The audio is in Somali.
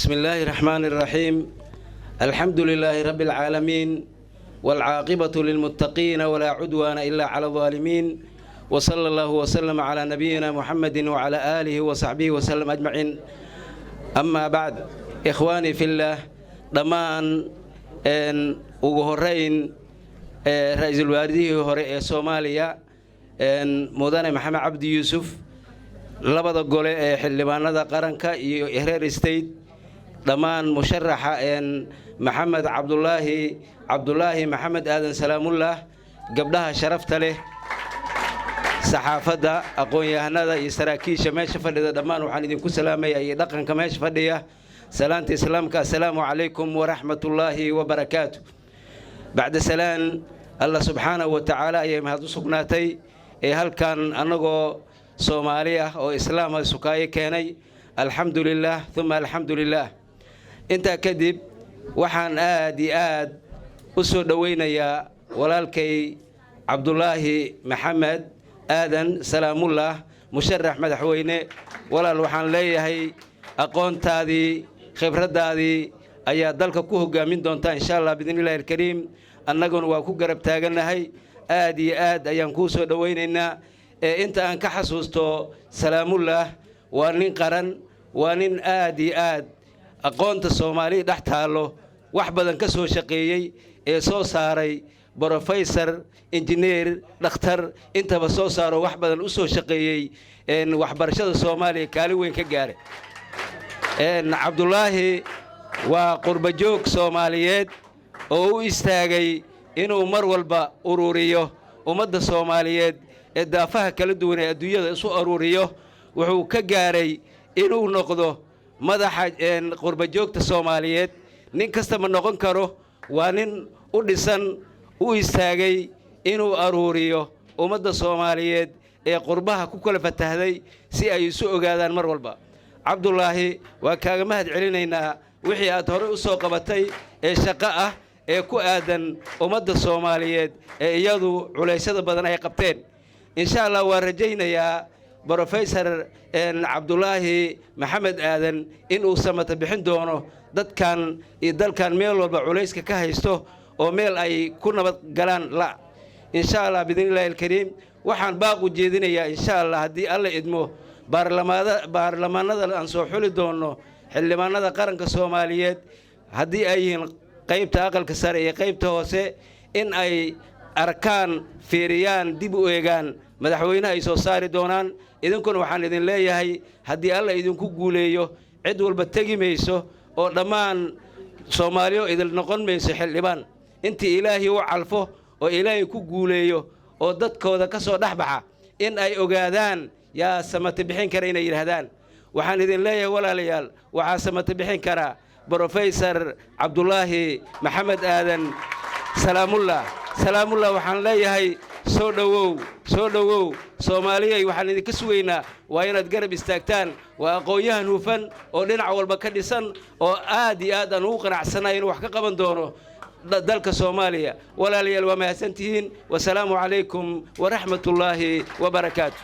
بسم الله الرحمن الرحيم، الحمد لله رب العالمين، والعاقبة للمتقين، ولا عدوان إلا على الظالمين، وصلى الله وسلم على نبينا محمد وعلى آله وصحبه وسلم أجمعين. أما بعد، إخواني في الله، dhammaan ugu horeyn ra-iisul wasaarihii hore ee Soomaaliya, mudane Maxamed Cabdi Yuusuf, labada gole ee xildhibaanada qaranka iyo reer state, dhammaan musharaxa Maxamed Cabdulaahi, Cabdulaahi Maxamed Aadan Salaamullah, gabdhaha sharafta leh, saxaafadda, aqoon-yahanada iyo saraakiisha meesha fadhida, dhammaan waxaan idinku salaamaya iyo dhaqanka meesha fadhiya salaanta islaamka: assalaamu calaykum waraxmatullaahi wabarakaatu. Bacda salaan, Allah subxaanahu wa tacaala ayay mahad u sugnaatay ee halkan annagoo Soomaali ah oo islaama sukaayo keenay. Alxamdu lilaah uma alxamdu lilaah. Intaa kadib, waxaan aad iyo aad u soo dhowaynayaa walaalkay Cabdulaahi Maxamed Aadan Salaamullah, musharax madaxweyne. Walaal, waxaan leeyahay aqoontaadii, khibraddaadii ayaa dalka ku hoggaamin doontaa, insha Allah, biidnillahi alkariim. Annaguna waa ku garab taagannahay. Aad iyo aad ayaan kuu soo dhowaynaynaa. Ee inta aan ka xasuusto Salaamullah, waa nin qaran, waa nin aad iyo aad aqoonta Soomaaliya dhex taallo wax badan ka soo shaqeeyey ee soo saaray brofesor, injineer, dhakhtar, intaba soo saaro, wax badan u soo shaqeeyey waxbarashada Soomaaliya, kaalin weyn ka gaaray. Cabdulaahi waa qurbajoog Soomaaliyeed oo u istaagay inuu mar walba ururiyo ummadda Soomaaliyeed ee daafaha kala duwan ee adduunyada isu aruuriyo. Wuxuu ka gaaray inuu noqdo madaxa qurbajoogta Soomaaliyeed. Nin kasta ma noqon karo. Waa nin u dhisan, u istaagay inuu aruuriyo ummadda Soomaaliyeed ee qurbaha ku kala fatahday si ay isu ogaadaan mar walba. Cabdulaahi, waa kaaga mahad celinaynaa wixii aad horey u soo qabatay ee shaqo ah ee ku aadan ummadda Soomaaliyeed ee iyadu culaysyada badan ay qabteen. Insha Allah, waan rajaynayaa brofesor Cabdulaahi Maxamed Aadan inuu samata bixin doono dadkan iyo dalkan meel walba culayska ka haysto oo meel ay ku nabad galaan la, insha Allah, biidnillahi alkariim. Waxaan baaq u jeedinayaa, insha Allah, haddii Alla idmo, baarlamaanada aan soo xuli doonno, xildhibaanada qaranka Soomaaliyeed, haddii ay yihiin qaybta aqalka sare iyo qaybta hoose, in ay arkaan, fiiriyaan, dib u eegaan madaxweynaha ay soo saari doonaan. Idinkuna waxaan idin leeyahay, haddii Alla idinku guuleeyo, cid walba tegi mayso oo dhammaan Soomaaliyo idil noqon mayso xildhibaan. Intii Ilaahay u calfo oo Ilaahay ku guuleeyo oo dadkooda ka soo dhex baxa, in ay ogaadaan yaa samata bixin kara inay yidhaahdaan. Waxaan idin leeyahay, walaalayaal, waxaa samata bixin karaa brofesor Cabdulaahi Maxamed Aadan Salaamullah. Salaamullah, waxaan leeyahay soo dhowow, soo dhowow. Soomaaliyay, waxaan idinka sugaynaa waa inaad garab istaagtaan. Waa aqoon-yahan hufan oo dhinac walba ka dhisan oo aad iyo aad aan ugu qanacsanahay inuu wax ka qaban doono dalka Soomaaliya. Walaalayaal, waa mahadsantihiin. Wasalaamu calaykum waraxmatullaahi wabarakaatu.